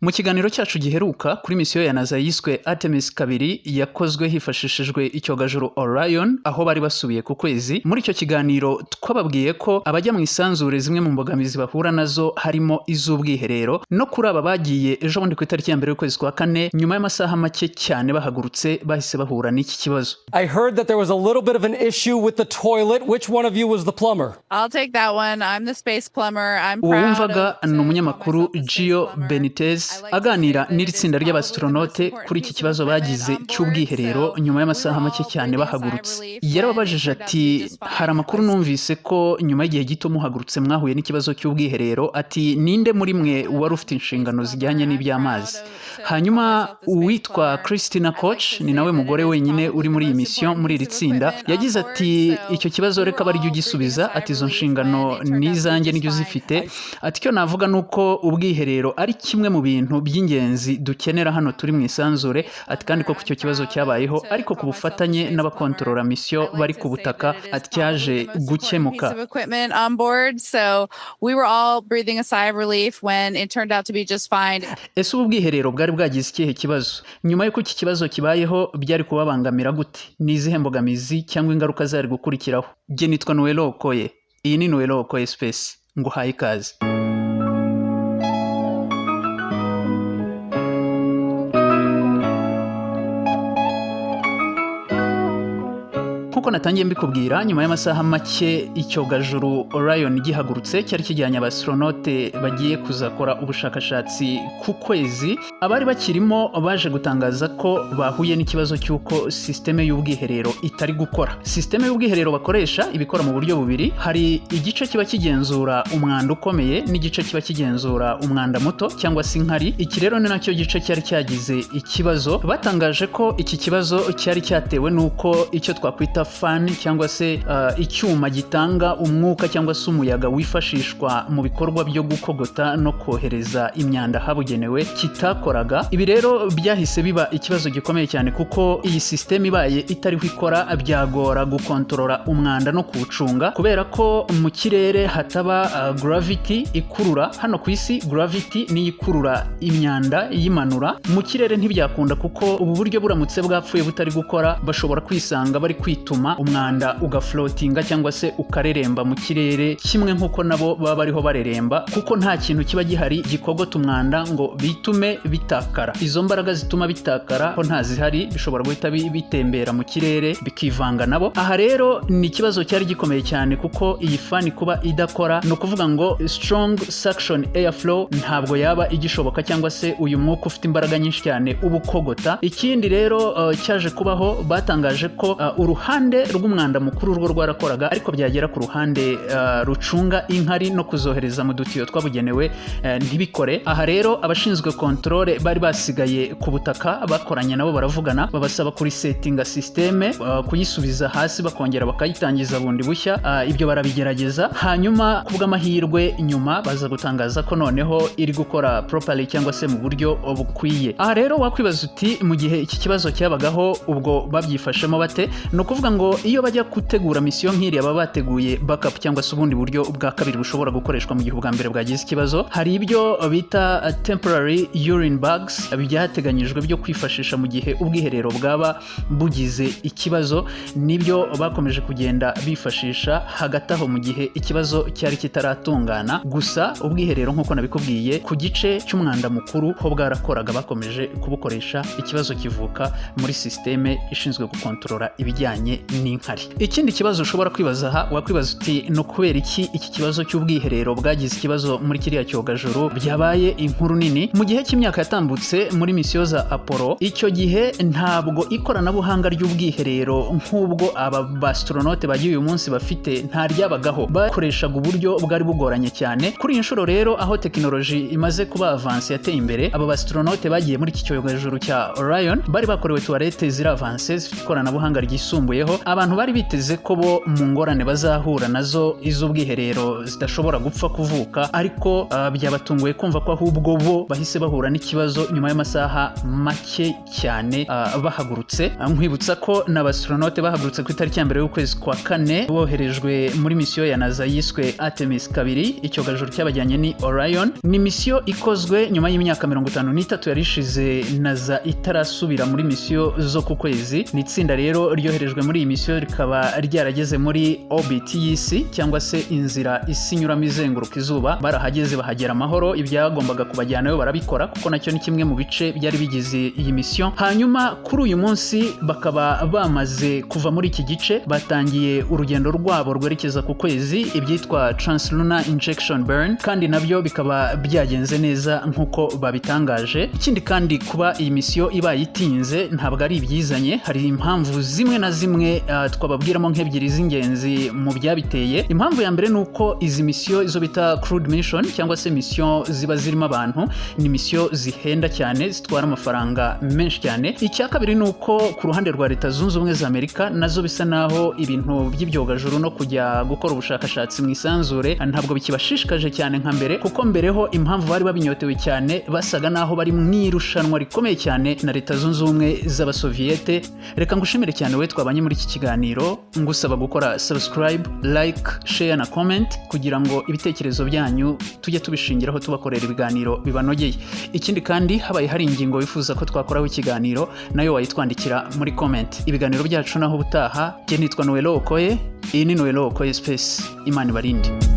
Mu kiganiro cyacu giheruka kuri misiyo ya NASA yiswe Artemis 2, yakozwe hifashishijwe icyogajuru Orion, aho bari basubiye ku kwezi, muri icyo kiganiro twababwiye ko abajya mu isanzure zimwe mu mbogamizi bahura nazo harimo iz'ubwiherero. No kuri aba bagiye ejo bundi ku itariki ya 1 y'ukwezi kwa kane, nyuma y'amasaha make cyane bahagurutse, bahise bahura n'iki kibazo. I heard that there was a little bit of an issue with the toilet. Which one of you was the plumber? I'll take that one. I'm the space plumber. I'm Uwo proud wumvaga of ni umunyamakuru Gio Benitez aganira n'iri tsinda ry'abastronaute kuri iki kibazo bagize cy'ubwiherero nyuma y'amasaha make cyane bahagurutse. Yarababajije ati: "Hari amakuru numvise ko nyuma y'igihe gito muhagurutse mwahuye n'ikibazo cy'ubwiherero." Ati: "Ninde muri mwe wari ufite inshingano zijyanye n'iby'amazi?" Hanyuma uwitwa Christina Koch, ni nawe mugore wenyine uri muri iyi misiyo muri iri tsinda, yagize ati: "Icyo kibazo reka aba aribyo ugisubiza." Ati: "Izo nshingano ni izanjye, nijye uzifite." Ati: "Icyo navuga ni uko ubwiherero ari kimwe mu bintu by'ingenzi dukenera hano turi mu isanzure." Ati: "Kandi koko icyo kibazo cyabayeho, ariko ku bufatanye n'abakontorora misiyo bari ku butaka," ati, "cyaje gukemuka." Piece of equipment on board. So we were all breathing a sigh of relief when it turned out to be just fine. Ese ubu bwiherero bwari bwagize ikihe kibazo? Nyuma y'uko iki kibazo kibayeho, byari kubabangamira gute? Ni izihe mbogamizi cyangwa ingaruka zari gukurikiraho? Jye nitwa Noelo Okoye, iyi ni Noelo Okoye Space, nguhaye ikaze. Nk'uko natangiye mbikubwira, nyuma y'amasaha make icyogajuru Orion gihagurutse, cyari kijyanye abastronaute bagiye kuzakora ubushakashatsi ku kwezi, abari bakirimo baje gutangaza ko bahuye n'ikibazo cy'uko sisiteme y'ubwiherero itari gukora. Sisiteme y'ubwiherero bakoresha ibikora mu buryo bubiri: hari igice kiba kigenzura umwanda ukomeye n'igice kiba kigenzura umwanda muto cyangwa se inkari. Iki rero ni nacyo gice cyari cyagize ikibazo. Batangaje ko iki kibazo cyari cyatewe n'uko icyo twakwita fan cyangwa se icyuma gitanga umwuka cyangwa se umuyaga wifashishwa mu bikorwa byo gukogota no kohereza imyanda habugenewe kitakoraga. Ibi rero byahise biba ikibazo gikomeye cyane, kuko iyi sisiteme ibaye itariho ikora, byagora gukontorora umwanda no kuwucunga, kubera ko mu kirere hataba gravity ikurura. Hano ku isi gravity niyo ikurura imyanda iyimanura. Mu kirere ntibyakunda, kuko ubu buryo buramutse bwapfuye butari gukora, bashobora kwisanga bari kwituma, umwanda ugafloatinga cyangwa se ukareremba mu kirere, kimwe nk'uko nabo baba bariho bareremba, kuko nta kintu kiba gihari gikogota umwanda ngo bitume bitakara. Izo mbaraga zituma bitakara ko ntazihari, bishobora guhita bitembera mu kirere bikivanga nabo. Aha rero ni ikibazo cyari gikomeye cyane, kuko iyi fan kuba idakora ni ukuvuga ngo strong suction airflow ntabwo yaba igishoboka, cyangwa se uyu mwuka ufite imbaraga nyinshi cyane uba ukogota. Ikindi rero cyaje kubaho, batangaje ko uruhande rw'umwanda mukuru rwo rwarakoraga, ariko byagera ku ruhande rucunga inkari no kuzohereza mu dutiyo twabugenewe ntibikore. Aha rero abashinzwe contrôle bari basigaye ku butaka bakoranye nabo, baravugana, babasaba kurisetinga sisiteme, kuyisubiza hasi, bakongera bakayitangiza bundi bushya. Ibyo barabigerageza, hanyuma ku bw'amahirwe nyuma baza gutangaza ko noneho iri gukora properly cyangwa se mu buryo bukwiye. Aha rero wakwibaza uti: "Mu gihe iki kibazo cyabagaho, ubwo babyifashemo bate?" Ni ukuvuga ngo iyo bajya gutegura misiyo nk'iriya, baba bateguye backup cyangwa se ubundi buryo bwa kabiri bushobora gukoreshwa mu gihe ubwa mbere bwagize ikibazo. Hari ibyo bita temporary urine bags byateganyijwe byo kwifashisha mu gihe ubwiherero bwaba bugize ikibazo. Nibyo bakomeje kugenda bifashisha hagati aho mu gihe ikibazo cyari kitaratungana. Gusa ubwiherero, nk'uko nabikubwiye, ku gice cy'umwanda mukuru ho bwarakoraga, bakomeje kubukoresha. Ikibazo kivuka muri sisiteme ishinzwe gukontorora ibijyanye n'inkari. Ikindi kibazo ushobora kwibaza aha, wakwibaza uti: "Ni ukubera iki iki kibazo cy'ubwiherero bwagize ikibazo muri kiriya cyogajuru byabaye inkuru nini?" Mu gihe cy'imyaka yatambutse, muri misiyo za Apollo, icyo gihe ntabwo ikoranabuhanga ry'ubwiherero nk'ubwo aba bastronaute bagiye uyu munsi bafite, nta ryabagaho. Bakoreshaga uburyo bwari bugoranye cyane. Kuri iyi nshuro rero, aho tekinoloji imaze kuba avancée, yateye imbere, aba bastronaute bagiye muri iki cyogajuru cya Orion bari bakorewe toilette ziri avancées, zifite ikoranabuhanga ryisumbuyeho. bwiherero. Abantu bari biteze ko bo mu ngorane bazahura nazo iz'ubwiherero zidashobora gupfa kuvuka, ariko byabatunguye kumva ko ahubwo bo bahise bahura n'ikibazo nyuma y'amasaha make cyane bahagurutse. Nkwibutsa ko n'abastronaute bahagurutse ku itariki ya 1 y'ukwezi kwa kane, boherejwe muri misiyo ya NASA yiswe Artemis 2. Icyogajuru cyabajyanye ni Orion. Ni misiyo ikozwe nyuma y'imyaka 53 yari ishize NASA itarasubira muri misiyo zo ku kwezi. Ni itsinda rero ryoherejwe muri iyi misiyo, rikaba ryarageze muri orbit y'isi, cyangwa se inzira isi inyuramo izenguruka izuba. Barahageze, bahagera amahoro, ibyagombaga kubajyanayo barabikora, kuko nacyo ni kimwe mu bice byari bigize iyi misiyo. Hanyuma kuri uyu munsi bakaba bamaze kuva muri iki gice, batangiye urugendo rwabo rwerekeza ku kwezi, ibyitwa translunar injection burn, kandi nabyo bikaba byagenze neza nk'uko babitangaje. Ikindi kandi, kuba iyi misiyo ibaye itinze ntabwo ari ibyizanye. Hari impamvu zimwe na zimwe, twababwiramo nk'ebyiri z'ingenzi mu byabiteye. Impamvu ya mbere ni uko izi misiyo, izo bita crewed mission cyangwa se misiyo ziba zirimo abantu, ni misiyo zihenda cyane, zitwara amafaranga menshi cyane. Icya kabiri ni uko ku ruhande rwa Leta Zunze Ubumwe za Amerika, nazo bisa naho ibintu by'ibyogajuru no kujya gukora ubushakashatsi mu isanzure ntabwo bikibashishikaje cyane nka mbere, kuko mbere ho impamvu bari babinyotewe cyane, basaga naho bari mu irushanwa rikomeye cyane na Leta Zunze Ubumwe z'Abasoviyete. Reka ngushimire cyane we twabanye muri iki kiganiro, ngusaba gukora subscribe, like, share na comment, kugira ngo ibitekerezo byanyu tujye tubishingiraho tubakorera ibiganiro bibanogeye. Ikindi kandi, habaye hari ingingo wifuza ko twakoraho ikiganiro, nayo wayitwandikira muri comment. Ibiganiro byacu naho ubutaha. Jye nitwa Noelo Okoye, iyi ni Noelo Okoye Space. Imana ibarinde.